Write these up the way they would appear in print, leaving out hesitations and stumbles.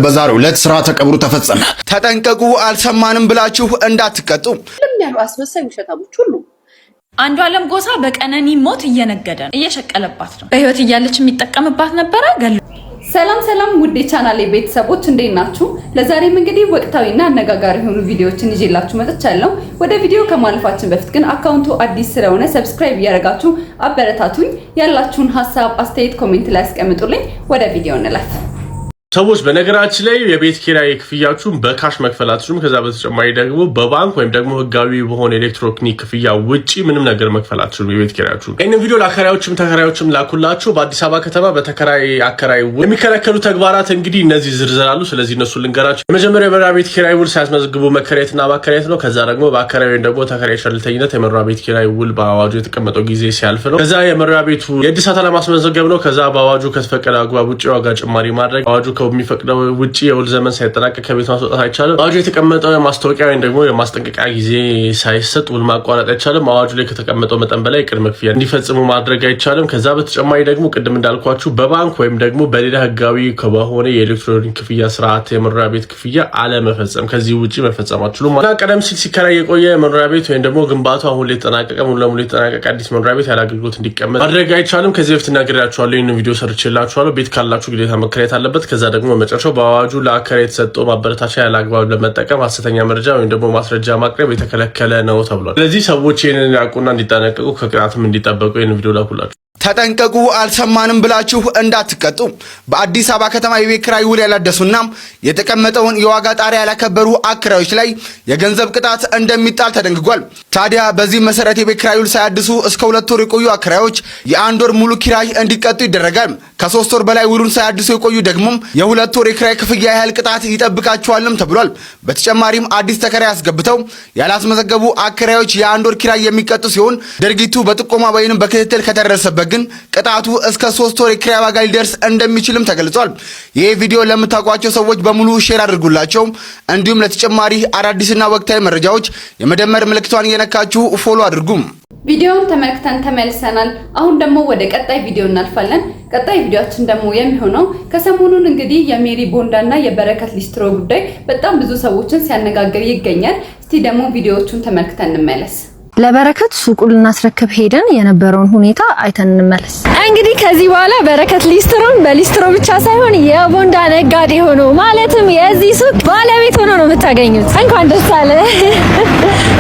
በዛሬው ዕለት ስርዓተ ቀብሩ ተፈጸመ። ተጠንቀቁ፣ አልሰማንም ብላችሁ እንዳትቀጡ። ያሉ አስመሳይ ውሸታሞች ሁሉ። አንዱ አለም ጎሳ በቀነኒ ሞት እየነገደ ነው፣ እየሸቀለባት ነው። በህይወት እያለች የሚጠቀምባት ነበረ ገሎ ሰላም ሰላም፣ ውድ የቻናሌ ቤተሰቦች፣ እንዴት ናችሁ? ለዛሬም እንግዲህ ወቅታዊና አነጋጋሪ የሆኑ ቪዲዮዎችን ይዤላችሁ መጥቻለሁ። ወደ ቪዲዮ ከማለፋችን በፊት ግን account ኡ አዲስ ስለሆነ subscribe እያደረጋችሁ አበረታቱኝ። ያላችሁን ሀሳብ አስተያየት comment ላይ አስቀምጡልኝ። ወደ ቪዲዮ እንለፍ። ሰዎች፣ በነገራችን ላይ የቤት ኪራይ ክፍያችሁን በ cash መክፈል አትችሉም። ከዛ በተጨማሪ ደግሞ በባንክ ወይም ደግሞ ህጋዊ በሆነ ኤሌክትሮኒክ ክፍያ ውጪ ምንም ነገር መክፈል አትችሉም የቤት ኪራያችሁን። ይህንን ቪዲዮ ለአከራዮችም ተከራዮችም ላኩላችሁ። በአዲስ አበባ ከተማ በተከራይ አከራይ ውል የሚከለከሉ ተግባራት እንግዲህ እነዚህ ዝርዝር አሉ። ስለዚህ እነሱ ልንገራችሁ። የመጀመሪያው የመኖሪያ ቤት ኪራይ ውል ሳያስመዘግቡ መከራየትና ማከራየት ነው። ከዛ ደግሞ በአከራይ ወይም ደግሞ ተከራይ ቸልተኝነት የመኖሪያ ቤት ኪራይ ውል በአዋጁ የተቀመጠው ጊዜ ሲያልፍ ነው። ከዛ የመኖሪያ ቤቱ የእድሳት አለማስመዘገብ ነው። ከዛ በአዋጁ ከተፈቀደ አግባብ ውጭ ዋጋ ጭማሪ ማድረግ፣ አዋጁ ከሚፈቅደው ውጭ የውል ዘመን ሳይጠናቀቅ ከቤት ማስወጣት አይቻልም። አዋጁ የተቀመጠው የማስታወቂያ ወይም ደግሞ የማስጠንቀቂያ ጊዜ ሳይሰጥ ውል ማቋረጥ አይቻልም። አዋጁ ላይ ከተቀመጠው መጠን በላይ ቅድመ ክፍያ እንዲፈጽሙ ማድረግ አይቻልም። ከዛ በተጨማሪ ደግሞ ቅድም እንዳልኳችሁ በባንክ ወይም ደግሞ በሌላ ህጋዊ በሆነ የኤሌክትሮኒክ ክፍያ ስርዓት የመኖሪያ ቤት ክፍያ አለመፈጸም፣ ከዚህ ውጭ መፈጸም አትችሉም። እና ቀደም ሲል ሲከራይ የቆየ የመኖሪያ ቤት ወይም ደግሞ ግንባታው አሁን ላይ የተጠናቀቀ፣ ሙሉ ለሙሉ የተጠናቀቀ አዲስ መኖሪያ ቤት ያለ አገልግሎት እንዲቀመጥ ማድረግ አይቻልም። ከዚህ በፊት ነግሬያችኋለሁ። ይህን ቪዲዮ ሰርቼላችኋለሁ። ቤት ካላችሁ ግዴታ መከራየት አለበት። ከዛ ደግሞ መጨረሻው በአዋጁ ለአከራይ የተሰጠው ማበረታቻ ያለ አግባብ ለመጠቀም ሀሰተኛ መረጃ ወይም ደግሞ ማስረጃ ማቅረብ የተከለከለ ነው ተብሏል። ስለዚህ ሰዎች ይህንን ያውቁና እንዲጠነቀቁ፣ ከቅጣትም እንዲጠበቁ ይህን ቪዲዮ ላኩላችሁ። ተጠንቀቁ፣ አልሰማንም ብላችሁ እንዳትቀጡ። በአዲስ አበባ ከተማ የቤት ኪራይ ውል ያላደሱና የተቀመጠውን የዋጋ ጣሪያ ያላከበሩ አከራዮች ላይ የገንዘብ ቅጣት እንደሚጣል ተደንግጓል። ታዲያ በዚህ መሰረት የቤት ኪራይ ውል ሳያድሱ እስከ 2 ወር የቆዩ አከራዮች የአንድ ወር ሙሉ ኪራይ እንዲቀጡ ይደረጋል። ከ3 ወር በላይ ውሉን ሳያድሱ የቆዩ ደግሞ የ2 ወር የኪራይ ክፍያ ያህል ቅጣት ይጠብቃቸዋልም ተብሏል። በተጨማሪም አዲስ ተከራይ አስገብተው ያላስመዘገቡ አከራዮች የአንድ ወር ኪራይ የሚቀጡ ሲሆን ድርጊቱ በጥቆማ ወይንም በክትትል ከተደረሰበት ግን ቅጣቱ እስከ 3 ወር የኪራይ ዋጋ ሊደርስ እንደሚችልም ተገልጿል። ይህ ቪዲዮ ለምታውቋቸው ሰዎች በሙሉ share አድርጉላቸው። እንዲሁም ለተጨማሪ አዳዲስና ወቅታዊ መረጃዎች የመደመር ምልክቷን እየነካችሁ follow አድርጉም። ቪዲዮውን ተመልክተን ተመልሰናል። አሁን ደግሞ ወደ ቀጣይ ቪዲዮ እናልፋለን። ቀጣይ ቪዲዮአችን ደግሞ የሚሆነው ከሰሞኑን እንግዲህ የሜሪ ቦንዳ እና የበረከት ሊስትሮ ጉዳይ በጣም ብዙ ሰዎችን ሲያነጋግር ይገኛል። እስቲ ደግሞ ቪዲዮዎቹን ተመልክተን እንመለስ። ለበረከት ሱቁን ልናስረክብ ሄደን የነበረውን ሁኔታ አይተን እንመለስ። እንግዲህ ከዚህ በኋላ በረከት ሊስትሮን በሊስትሮ ብቻ ሳይሆን የቦንዳ ነጋዴ ሆኖ፣ ማለትም የዚህ ሱቅ ባለቤት ሆኖ ነው የምታገኙት። እንኳን ደስ አለ፣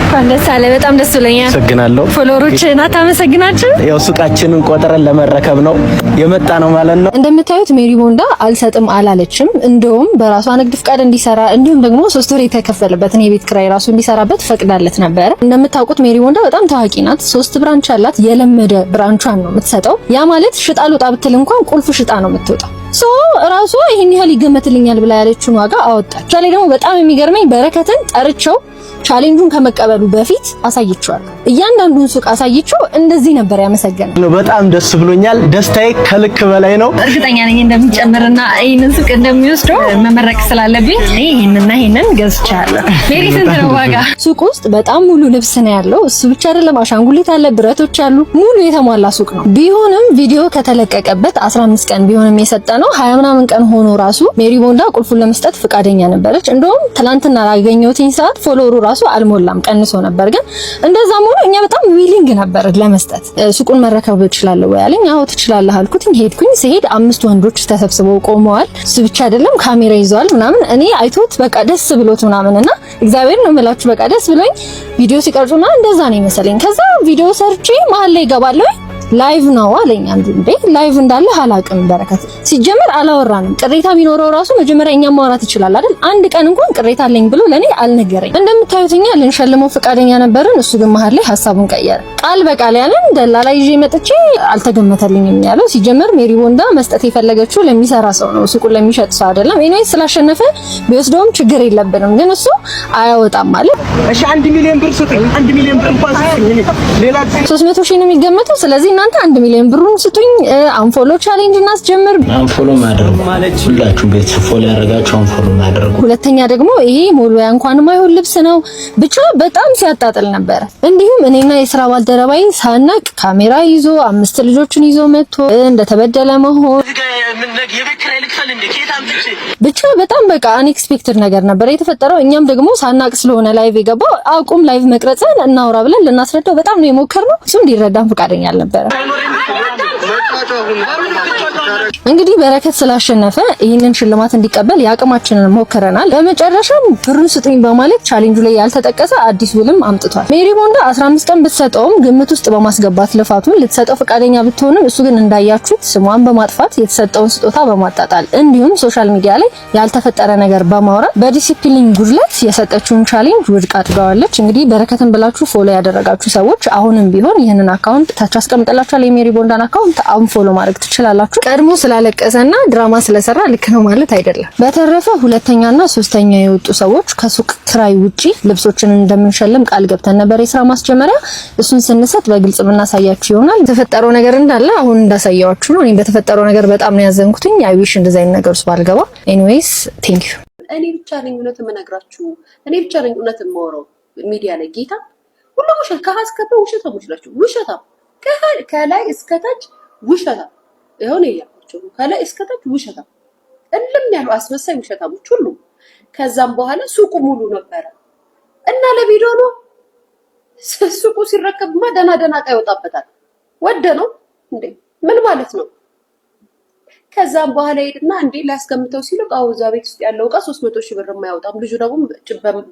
እንኳን ደስ አለ። በጣም ደስ ብሎኛል። አመሰግናለሁ። Follower ኦችን አታመሰግናችሁ? ያው ሱቃችንን ቆጥረን ለመረከብ ነው የመጣ ነው ማለት ነው። እንደምታዩት ሜሪ ቦንዳ አልሰጥም አላለችም። እንደውም በራሷ ንግድ ፍቃድ እንዲሰራ እንዲሁም ደግሞ 3 ወር የተከፈለበትን የቤት ኪራይ ራሱ እንዲሰራበት ፈቅዳለት ነበረ። እንደምታውቁት ሜሪ ቦንዳ በጣም ታዋቂ ናት። ሶስት branch አላት። የለመደ branch ኧን ነው የምትሰጠው። ያ ማለት ሽጣ ልውጣ ብትል እንኳን ቁልፍ ሽጣ ነው የምትወጣው። So ራሷ ይሄን ያህል ይገመትልኛል ብላ ያለችውን ዋጋ አወጣች። ላይ ደግሞ በጣም የሚገርመኝ በረከትን ጠርቸው challenge ኡን ከመቀበሉ በፊት አሳይቼዋለሁ። እያንዳንዱን ሱቅ አሳይቼው እንደዚህ ነበር ያመሰገነ። በጣም ደስ ብሎኛል። ደስታዬ ከልክ በላይ ነው። እርግጠኛ ነኝ እንደሚጨምርና ይህንን ሱቅ እንደሚወስደው። መመረቅ ስላለብኝ ይህንና ይህንን ገዝቻለሁ። ሜሪ፣ ስንት ነው ዋጋ? ሱቅ ውስጥ በጣም ሙሉ ልብስ ነው ያለው። እሱ ብቻ አይደለም፣ አሻንጉሊት አለ፣ ብረቶች አሉ። ሙሉ የተሟላ ሱቅ ነው። ቢሆንም ቪዲዮ ከተለቀቀበት 15 ቀን ቢሆንም የሰጠ ነው 20 ምናምን ቀን ሆኖ ራሱ ሜሪ ቦንዳ ቁልፉን ለመስጠት ፍቃደኛ ነበረች። እንደውም ትላንትና ላገኘሁትኝ ሰዓት follower ኡ ራሱ አልሞላም፣ ቀንሶ ነበር። ግን እንደዛም ሆኖ እኛ በጣም willing ነበር ለመስጠት። ሱቁን መረከብ እችላለሁ ወይ አለኝ። አዎ ትችላለህ አልኩት። ሄድኩኝ። ስሄድ አምስት ወንዶች ተሰብስበው ቆመዋል። እሱ ብቻ አይደለም፣ ካሜራ ይዘዋል ምናምን። እኔ አይቶት በቃ ደስ ብሎት ምናምን እና እግዚአብሔር ነው የምላችሁ በቃ ደስ ብሎኝ ቪዲዮ ሲቀርጹና እንደዛ ነው የመሰለኝ። ከዛ ቪዲዮ ሰርቼ መሀል ላይ እገባለሁ፣ live ነው አለኝ አንዱ። እንዴ፣ live እንዳለ አላውቅም። በረከት ሲጀመር አላወራንም። ቅሬታ ቢኖረው ራሱ መጀመሪያ እኛ ማውራት ይችላል አይደል? አንድ ቀን እንኳን ቅሬታ አለኝ ብሎ ለኔ አልነገረኝ። እንደምታዩት እኛ ልንሸልመው ፈቃደኛ ነበርን። እሱ ግን መሀል ላይ ሀሳቡን ቀየረ። ቃል በቃል ያለን ደላላ ይዤ መጥቼ አልተገመተልኝም ያለው። ሲጀመር ሜሪ ቦንዳ መስጠት የፈለገችው ለሚሰራ ሰው ነው፣ ሱቁን ለሚሸጥ ሰው አይደለም። Anyway ስላሸነፈ ቢወስደውም ችግር የለብንም፣ ግን እሱ አያወጣም ማለት። እሺ፣ 1 ሚሊዮን ብር ስጡኝ። 1 ሚሊዮን ብር እንኳን ስጡኝ። ሌላ 300 ሺህ ነው የሚገመተው። ስለዚህ እናንተ 1 ሚሊዮን ብሩን ስጡኝ፣ unfollow challenge እናስጀምር። Unfollow ማድረግ ሁላችሁም ቤተሰብ follow ያደረጋችሁ unfollow ማድረጉ። ሁለተኛ ደግሞ ይሄ ሞልወያ እንኳን የማይሆን ልብስ ነው። ብቻ በጣም ሲያጣጥል ነበረ። እንዲሁም እኔና የስራ ባልደረባዬ ሳናቅ ካሜራ ይዞ 5 ልጆችን ይዞ መጥቶ እንደተበደለ መሆን ብቻ በጣም በቃ unexpected ነገር ነበር የተፈጠረው። እኛም ደግሞ ሳናቅ ስለሆነ live የገባው አቁም live መቅረጽን እናውራ ብለን ልናስረዳው በጣም ነው የሞከርነው። እሱም እንዲረዳን ፈቃደኛ አልነበረም። እንግዲህ በረከት ስላሸነፈ ይህንን ሽልማት እንዲቀበል የአቅማችንን ሞክረናል። በመጨረሻም ብሩን ስጡኝ በማለት ቻሌንጁ ላይ ያልተጠቀሰ አዲስ ውልም አምጥቷል። ሜሪ ቦንዳ 15 ቀን ብትሰጠውም ግምት ውስጥ በማስገባት ልፋቱን ልትሰጠው ፈቃደኛ ብትሆንም እሱ ግን እንዳያችሁት ስሟን በማጥፋት የተሰጠውን ስጦታ በማጣጣል እንዲሁም social media ላይ ያልተፈጠረ ነገር በማውራት በዲሲፕሊን ጉድለት የሰጠችውን challenge ውድቅ አድርገዋለች። እንግዲህ በረከትን ብላችሁ follow ያደረጋችሁ ሰዎች አሁንም ቢሆን ይህንን account ታች አስቀምጥላችኋል። የሜሪ ቦንዳን account አሁን follow ማድረግ ትችላላችሁ። ቀድሞ ስላለቀሰና ድራማ ስለሰራ ልክ ነው ማለት አይደለም። በተረፈ ሁለተኛና ሶስተኛ የወጡ ሰዎች ከሱቅ ክራይ ውጪ ልብሶችን እንደምንሸልም ቃል ገብተን ነበር የስራ ማስጀመሪያ። እሱን ስንሰጥ በግልጽ የምናሳያችሁ ይሆናል። የተፈጠረው ነገር እንዳለ አሁን እንዳሳያችሁ ነው። እኔ በተፈጠረው ነገር በጣም ነው ያዘንኩትኝ። I wish እንደዚህ አይነት ነገር ውስጥ ባልገባ። Anyways, thank you። እኔ ብቻ ነኝ እውነት የምነግራችሁ፣ እኔ ብቻ ነኝ እውነት የማወራው ሚዲያ ላይ። ጌታ ሁሉም ውሸት ከሀ እስከ ፐ ውሸታሞች ናቸው። ውሸታም ከላይ እስከታች ውሸታም ይሆን እያልኳቸው ነው። ከላይ እስከታች ውሸታም እልም ያሉ አስመሳይ ውሸታሞች ሁሉ። ከዛም በኋላ ሱቁ ሙሉ ነበረ እና ለቪዲዮ ነው። ሱቁ ሲረከብማ ደህና ደህና ዕቃ ይወጣበታል። ወደ ነው እንዴ? ምን ማለት ነው? ከዛም በኋላ ሄድና እንዴ ሊያስገምተው ሲሉ እቃው እዛ ቤት ውስጥ ያለው እቃ 300 ሺህ ብር የማያወጣም። ልጁ ደግሞ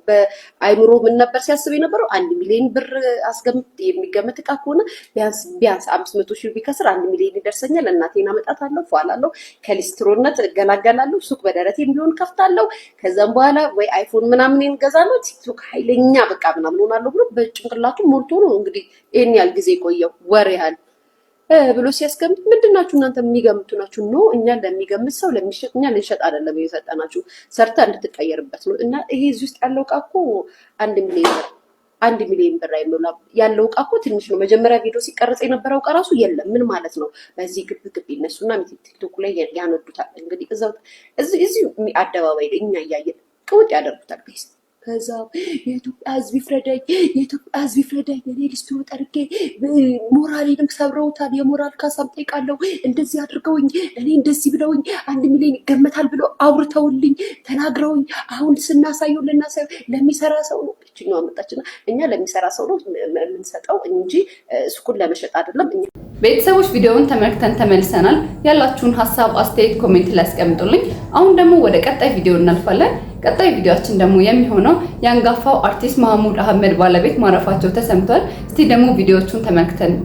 በአይምሮ ምን ነበር ሲያስብ የነበረው? 1 ሚሊዮን ብር አስገምት የሚገመት እቃ ከሆነ ቢያንስ ቢያንስ 500 ሺህ ቢከስር 1 ሚሊዮን ይደርሰኛል። እናቴን አመጣታለሁ፣ ፏላለሁ፣ ከሊስትሮነት እገላገላለሁ፣ ሱቅ በደረቴም ቢሆን ከፍታለሁ። ከዛም በኋላ ወይ iPhone ምናምን እገዛለሁ፣ TikTok ኃይለኛ በቃ ምናምን ሆናለሁ ብሎ በጭንቅላቱ ሞልቶ ነው እንግዲህ ይህን ያህል ጊዜ የቆየው ወር ያህል ብሎ ሲያስገምት፣ ምንድን ናችሁ እናንተ የሚገምቱ ናችሁ? No፣ እኛ ለሚገምት ሰው ለሚሸጥ እኛ ልንሸጥ አይደለም እየሰጠናችሁ፣ ሰርተ እንድትቀየርበት ነው። እና ይሄ እዚህ ውስጥ ያለው እቃ እኮ 1 ሚሊዮን ብር 1 ሚሊዮን ብር አይሞላም። ያለው እቃ እኮ ትንሽ ነው። መጀመሪያ ቪዲዮ ሲቀረጽ የነበረው እቃ ራሱ የለም። ምን ማለት ነው? በዚህ ግብ ግብ ይነሱና TikTok ላይ ያነዱታል። እንግዲህ እዛው እዚሁ አደባባይ ላይ እኛ እያየን ቅውጥ ያደርጉታል guys። ከዛ የኢትዮጵያ ሕዝብ ይፍረደኝ፣ የኢትዮጵያ ሕዝብ ይፍረደኝ። እኔ ሊስትሮ ጠርጌ ሞራሌንም ሰብረውታል። የሞራል ካሳም ጠይቃለሁ። እንደዚህ አድርገውኝ፣ እኔ እንደዚህ ብለውኝ፣ 1 ሚሊዮን ይገመታል ብለው አውርተውልኝ ተናግረውኝ፣ አሁን ስናሳየው ልናሳየው ለሚሰራ ሰው ነው። እችኛዋ መጣችና እኛ ለሚሰራ ሰው ነው የምንሰጠው እንጂ ሱቁን ለመሸጥ አይደለም። ቤተሰቦች፣ ቪዲዮውን ተመልክተን ተመልሰናል። ያላችሁን ሀሳብ፣ አስተያየት comment ላይ አስቀምጡልኝ። አሁን ደግሞ ወደ ቀጣይ ቪዲዮ እናልፋለን። ቀጣይ ቪዲዮአችን ደግሞ የሚሆነው የአንጋፋው አርቲስት መሐሙድ አህመድ ባለቤት ማረፋቸው ተሰምቷል። እስቲ ደግሞ ቪዲዮዎቹን ተመልክተን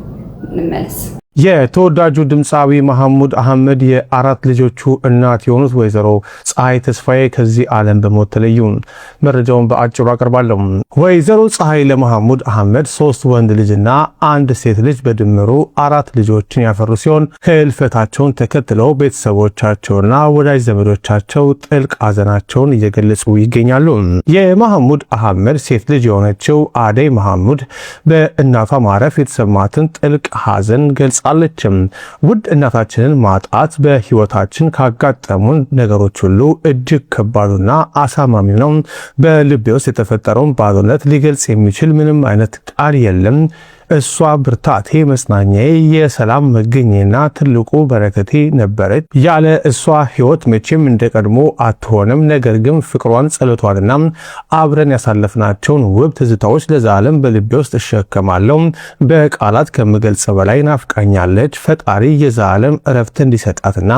እንመለስ። የተወዳጁ ድምፃዊ መሐሙድ አህመድ የአራት ልጆቹ እናት የሆኑት ወይዘሮ ፀሐይ ተስፋዬ ከዚህ ዓለም በሞት ተለዩ። መረጃውን በአጭሩ አቀርባለሁ። ወይዘሮ ፀሐይ ለመሐሙድ አህመድ 3 ወንድ ልጅና አንድ ሴት ልጅ በድምሩ አራት ልጆችን ያፈሩ ሲሆን ህልፈታቸውን ተከትለው ቤተሰቦቻቸውና ወዳጅ ዘመዶቻቸው ጥልቅ ሐዘናቸውን እየገለጹ ይገኛሉ። የመሐሙድ አህመድ ሴት ልጅ የሆነችው አደይ መሐሙድ በእናቷ ማረፍ የተሰማትን ጥልቅ ሐዘን ገልጻለች። ውድ እናታችንን ማጣት በህይወታችን ካጋጠሙን ነገሮች ሁሉ እጅግ ከባዱና አሳማሚው ነው። በልቤ ውስጥ የተፈጠረውን ባዶነት ሊገልጽ የሚችል ምንም አይነት ቃል የለም። እሷ ብርታቴ፣ መጽናኛዬ፣ የሰላም መገኘና ትልቁ በረከቴ ነበረች። ያለ እሷ ህይወት መቼም እንደቀድሞ አትሆንም። ነገር ግን ፍቅሯን፣ ጸሎቷንና አብረን ያሳለፍናቸውን ውብ ትዝታዎች ለዘላለም በልቤ ውስጥ እሸከማለሁ። በቃላት ከምገልጽ በላይ ናፍቃኛለች። ፈጣሪ የዘላለም እረፍት እንዲሰጣትና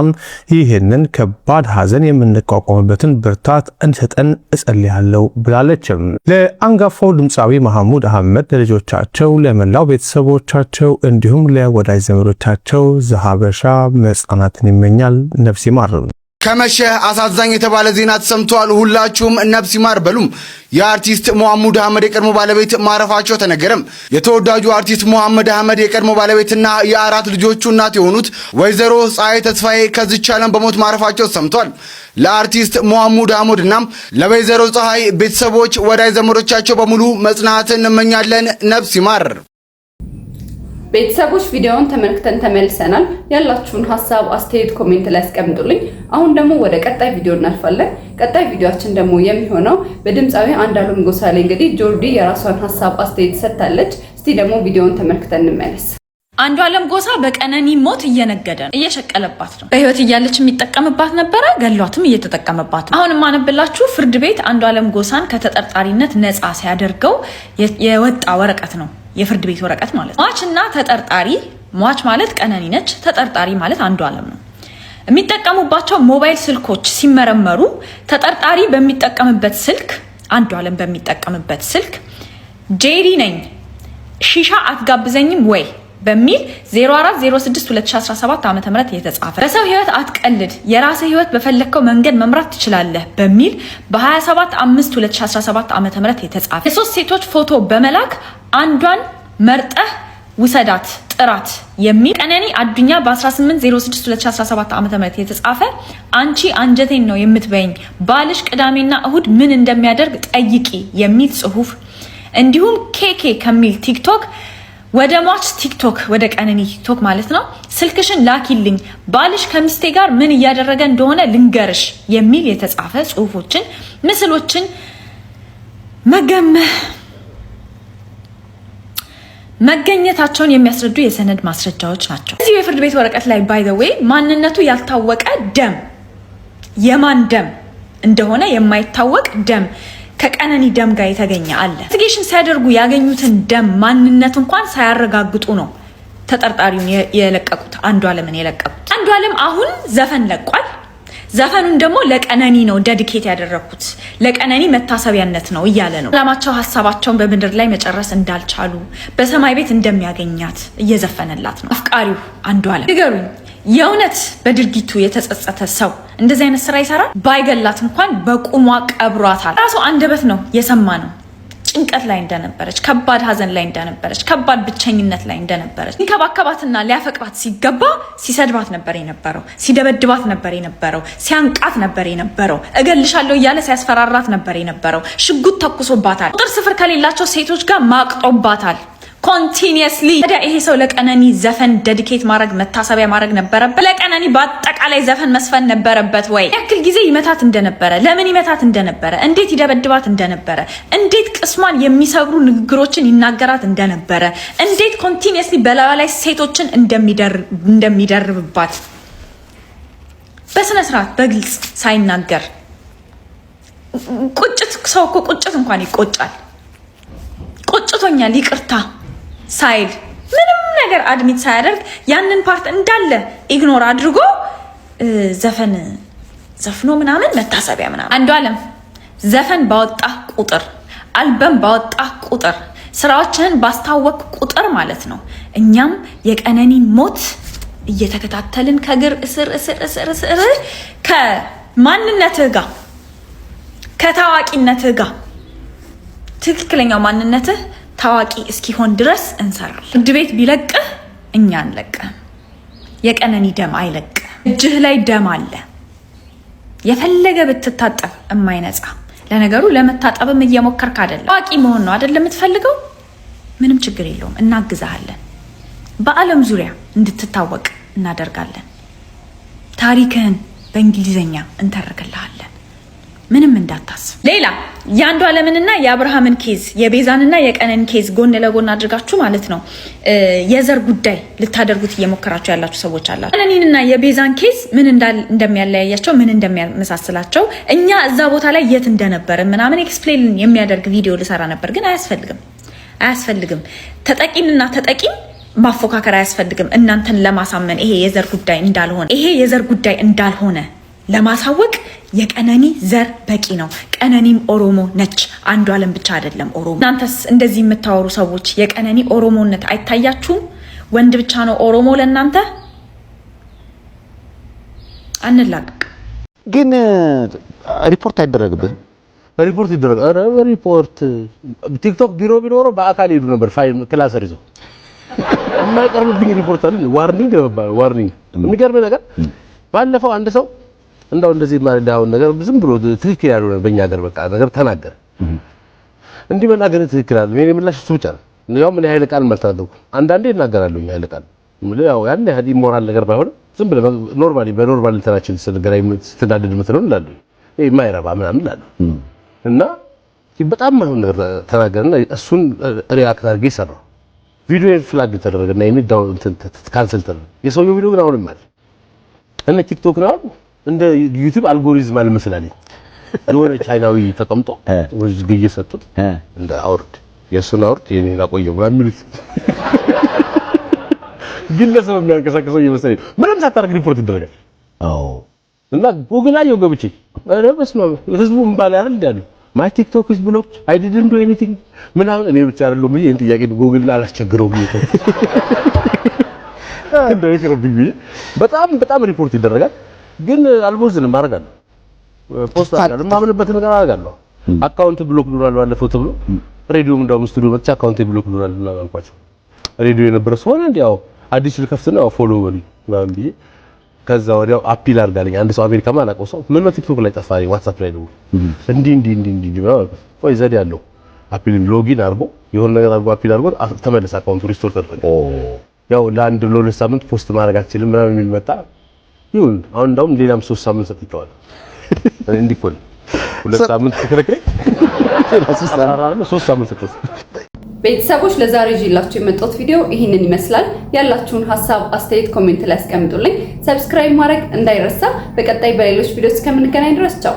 ይህንን ከባድ ሐዘን የምንቋቋምበትን ብርታት እንዲሰጠን እጸልያለሁ ብላለች። ለአንጋፋው ድምፃዊ መሐሙድ አህመድ፣ ለልጆቻቸው፣ ለመላው ቤተሰቦቻቸው እንዲሁም ለወዳጅ ዘመዶቻቸው ዘሀበሻ መጽናናትን ይመኛል። ነፍስ ይማር። ከመሸ አሳዛኝ የተባለ ዜና ተሰምቷል። ሁላችሁም ነፍስ ይማር በሉም። የአርቲስት መሐሙድ አህመድ የቀድሞ ባለቤት ማረፋቸው ተነገረም። የተወዳጁ አርቲስት መሐመድ አህመድ የቀድሞ ባለቤትና የአራት ልጆቹ እናት የሆኑት ወይዘሮ ፀሐይ ተስፋዬ ከዚች ዓለም በሞት ማረፋቸው ተሰምቷል። ለአርቲስት መሐሙድ አህመድና ለወይዘሮ ፀሐይ ቤተሰቦች፣ ወዳጅ ዘመዶቻቸው በሙሉ መጽናናትን እንመኛለን። ነፍስ ይማር። ቤተሰቦች፣ ቪዲዮውን ተመልክተን ተመልሰናል። ያላችሁን ሀሳብ አስተያየት comment ላይ አስቀምጡልኝ። አሁን ደግሞ ወደ ቀጣይ ቪዲዮ እናልፋለን። ቀጣይ ቪዲዮአችን ደግሞ የሚሆነው በድምፃዊ አንዱዓለም ጎሳ ላይ እንግዲህ ጆርዲ የራሷን ሀሳብ አስተያየት ሰጥታለች። እስቲ ደግሞ ቪዲዮውን ተመልክተን እንመለስ። አንዱዓለም ጎሳ በቀነኒ ሞት እየነገደ ነው፣ እየሸቀለባት ነው። በህይወት እያለች የሚጠቀምባት ነበረ፣ ገሏትም እየተጠቀመባት ነው። አሁን የማነብላችሁ ፍርድ ቤት አንዱዓለም ጎሳን ከተጠርጣሪነት ነፃ ሲያደርገው የወጣ ወረቀት ነው፣ የፍርድ ቤት ወረቀት ማለት ነው። ሟችና ተጠርጣሪ፣ ሟች ማለት ቀነኒ ነች፣ ተጠርጣሪ ማለት አንዱዓለም ነው። የሚጠቀሙባቸው ሞባይል ስልኮች ሲመረመሩ ተጠርጣሪ በሚጠቀምበት ስልክ፣ አንዱዓለም በሚጠቀምበት ስልክ "ጄሪ ነኝ፣ ሺሻ አትጋብዘኝም ወይ?" በሚል 0406 2017 ዓ.ም የተጻፈ፣ "በሰው ህይወት አትቀልድ፣ የራስህ ህይወት በፈለግከው መንገድ መምራት ትችላለህ" በሚል በ27 5 2017 ዓ.ም የተጻፈ፣ የሶስት ሴቶች ፎቶ በመላክ "አንዷን መርጠህ ውሰዳት፣ ጥራት" የሚል፣ ቀነኒ አዱኛ በ1806 2017 ዓ.ም የተጻፈ፣ "አንቺ አንጀቴን ነው የምትበይኝ፣ ባልሽ ቅዳሜና እሁድ ምን እንደሚያደርግ ጠይቂ" የሚል ጽሁፍ፣ እንዲሁም ኬኬ ከሚል ቲክቶክ ወደ ሟች ቲክቶክ፣ ወደ ቀነኒ ቲክቶክ ማለት ነው፣ "ስልክሽን ላኪልኝ፣ ባልሽ ከሚስቴ ጋር ምን እያደረገ እንደሆነ ልንገርሽ" የሚል የተጻፈ ጽሁፎችን፣ ምስሎችን መገኘታቸውን የሚያስረዱ የሰነድ ማስረጃዎች ናቸው። እዚሁ የፍርድ ቤት ወረቀት ላይ by the way ማንነቱ ያልታወቀ ደም፣ የማን ደም እንደሆነ የማይታወቅ ደም ከቀነኒ ደም ጋር የተገኘ አለ። Investigation ሲያደርጉ ያገኙትን ደም ማንነት እንኳን ሳያረጋግጡ ነው ተጠርጣሪውን የለቀቁት፣ አንዱዓለምን የለቀቁት። አንዱዓለም አሁን ዘፈን ለቋል። ዘፈኑን ደግሞ ለቀነኒ ነው dedicate ያደረግኩት፣ ለቀነኒ መታሰቢያነት ነው እያለ ነው። ዓላማቸው ሀሳባቸውን በምድር ላይ መጨረስ እንዳልቻሉ በሰማይ ቤት እንደሚያገኛት እየዘፈነላት ነው። አፍቃሪው አንዱዓለም፣ ንገሩኝ፣ የእውነት በድርጊቱ የተጸጸተ ሰው እንደዚህ አይነት ስራ ይሰራል? ባይገላት እንኳን በቁሟ ቀብሯታል። ራሱ አንደበት ነው የሰማ ነው ጭንቀት ላይ እንደነበረች፣ ከባድ ሀዘን ላይ እንደነበረች፣ ከባድ ብቸኝነት ላይ እንደነበረች። ሊንከባከባትና ሊያፈቅራት ሲገባ ሲሰድባት ነበር የነበረው፣ ሲደበድባት ነበር የነበረው፣ ሲያንቃት ነበር የነበረው፣ እገልሻለሁ እያለ ሲያስፈራራት ነበር የነበረው። ሽጉጥ ተኩሶባታል። ቁጥር ስፍር ከሌላቸው ሴቶች ጋር ማቅጦባታል continuously። ታዲያ ይሄ ሰው ለቀነኒ ዘፈን dedicate ማድረግ፣ መታሰቢያ ማድረግ ነበረበት? ለቀነኒ በአጠቃላይ ዘፈን መዝፈን ነበረበት ወይ? ያክል ጊዜ ይመታት እንደነበረ፣ ለምን ይመታት እንደነበረ፣ እንዴት ይደበድባት እንደነበረ፣ እንዴት ቅስሟን የሚሰብሩ ንግግሮችን ይናገራት እንደነበረ፣ እንዴት continuously በላዩ ላይ ሴቶችን እንደሚደርብባት በስነ ስርዓት በግልጽ ሳይናገር፣ ቁጭት፣ ሰው እኮ ቁጭት እንኳን ይቆጫል። ቆጭቶኛል ይቅርታ ሳይል፣ ምንም ነገር admit ሳያደርግ፣ ያንን part እንዳለ ignore አድርጎ ዘፈን ዘፍኖ ምናምን መታሰቢያ ምናምን። አንዱዓለም፣ ዘፈን ባወጣ ቁጥር፣ አልበም ባወጣ ቁጥር፣ ስራዎችህን ባስታወቅክ ቁጥር ማለት ነው እኛም የቀነኒን ሞት እየተከታተልን ከግር እስር እስር እስር እስር ከማንነትህ ጋር፣ ከታዋቂነትህ ጋር፣ ትክክለኛው ማንነትህ ታዋቂ እስኪሆን ድረስ እንሰራለን። ፍርድ ቤት ቢለቅህ እኛ አንለቅህም። የቀነኒ ደም አይለቅህ። እጅህ ላይ ደም አለ። የፈለገ ብትታጠብ የማይነጻ። ለነገሩ ለመታጠብም እየሞከርክ አይደለም። ታዋቂ መሆን ነው አይደለም የምትፈልገው? ምንም ችግር የለውም፣ እናግዛሃለን። በዓለም ዙሪያ እንድትታወቅ እናደርጋለን። ታሪክህን በእንግሊዝኛ እንተርክልሃለን። ምንም እንዳታስብ። ሌላ የአንዱ ዓለምንና የአብርሃምን case፣ የቤዛንና የቀነኒን case ጎን ለጎን አድርጋችሁ ማለት ነው የዘር ጉዳይ ልታደርጉት እየሞከራችሁ ያላችሁ ሰዎች አላችሁ። ቀነኒንና የቤዛን case ምን እንደሚያለያያቸው፣ ምን እንደሚያመሳስላቸው፣ እኛ እዛ ቦታ ላይ የት እንደነበረ ምናምን explain የሚያደርግ ቪዲዮ ልሰራ ነበር፣ ግን አያስፈልግም፣ አያስፈልግም። ተጠቂንና ተጠቂን ማፎካከር አያስፈልግም። እናንተን ለማሳመን ይሄ የዘር ጉዳይ እንዳልሆነ፣ ይሄ የዘር ጉዳይ እንዳልሆነ ለማሳወቅ የቀነኒ ዘር በቂ ነው። ቀነኒም ኦሮሞ ነች። አንዱ አለም ብቻ አይደለም ኦሮሞ። እናንተስ እንደዚህ የምታወሩ ሰዎች የቀነኒ ኦሮሞነት አይታያችሁም? ወንድ ብቻ ነው ኦሮሞ ለእናንተ? አንላቀቅ። ግን ሪፖርት አይደረግብህም? ሪፖርት ይደረግ። ኧረ ሪፖርት ቲክቶክ ቢሮ ቢኖረው በአካል ሄዱ ነበር ፋይል ክላሰር ይዘው። የማይቀርብብኝ ሪፖርት አለ። Warning ነው የሚባለው። Warning። የሚገርምህ ነገር ባለፈው አንድ ሰው እንደው እንደዚህ ማለት አሁን ነገር ዝም ብሎ ትክክል ያልሆነ በእኛ ሀገር በቃ ነገር ተናገረ። እንዲህ መናገር ትክክል አይደለም። የኔ ምላሽ እሱ ብቻ ነው። ያው ምን ኃይለ ቃል መልታለሁ። አንዳንዴ እናገራለሁ ኃይለ ቃል፣ ያው ያን ያህል immoral ነገር ባይሆንም ዝም ብለህ normally በ normal እንትናችን ስንገናኝ ስትናደድ የምትለው እላለሁ። ይሄ የማይረባ ምናምን እላለሁ። እና በጣም የማይሆን ነገር ተናገርና እሱን react አድርጌ ሰራው። ቪዲዮ flag ተደረገና የኔ down እንትን cancel ተደረገ። የሰውየው ቪዲዮ ግን አሁንም አለ። እና ቲክቶክ ነው እንደ ዩቲዩብ አልጎሪዝም አልመስላለኝ። የሆነ ቻይናዊ ተቀምጦ ግይ ሰጡት፣ እንደ አውርድ የእሱን አውርድ የኔን አቆየው ምናምን የሚሉት ግለሰብ የሚያንቀሳቅሰው እየመሰለኝ ምንም ሳታደርግ ሪፖርት ይደረጋል። እና ጉግል አየሁ ገብቼ፣ ኧረ በስመ አብ፣ ህዝቡ እምባ ላይ አይደል እንዴ ያለው? "My TikTok is blocked, I didn't do anything" ምናምን። እኔ ብቻ አይደለሁም ብዬ ይሄን ጥያቄ ጉግል አላስቸግረውም ብዬ እንደው ይቅርብኝ ብዬ በጣም በጣም ሪፖርት ይደረጋል። ግን አልቦዝንም፣ አደርጋለሁ፣ post አደርጋለሁ፣ የማምንበት ነገር አደርጋለሁ። Account block ብሏል ባለፈው ተብሎ ሬዲዮም እንደውም ስቱዲዮ መጥቼ account block ብሏል ምናምን አልኳቸው። ሬዲዮ የነበረ ሰው ሆነ እንዲ ያው አዲስ ልከፍት ነው፣ follow በሉኝ ምናምን ብዬ ከዛ ወዲያው appeal አድርጋለኝ አንድ ሰው፣ አሜሪካ ማላውቀው ሰው፣ ምን ነው ቲክቶክ ላይ ጠፋ፣ ዋትስአፕ ላይ ደውሎ እንዲህ እንዲህ እንዲህ እንዲህ ምናምን አልኩት። ቆይ ዘዴ አለው፣ appeal login አድርጎ የሆነ ነገር አድርጎ appeal አድርጎ ተመለሰ፣ account ኡ restore ተደረገ። ያው ለአንድ ለ2 ሳምንት post ማድረግ አትችልም ምናምን የሚል መጣ። ይሁን፣ አሁን እንዳውም ሌላም 3 ሳምንት ሰጥቼዋለሁ። እኔ እንዲህ እኮ ነው፣ 2 ሳምንት ተከለከለኝ፣ 3 ሳምንት ሰጥቼው። ቤተሰቦች፣ ለዛሬ ይዤላችሁ የመጣሁት ቪዲዮ ይህንን ይመስላል። ያላችሁን ሀሳብ አስተያየት comment ላይ አስቀምጡልኝ። Subscribe ማድረግ እንዳይረሳ። በቀጣይ በሌሎች ቪዲዮ እስከምንገናኝ ድረስ ቻው።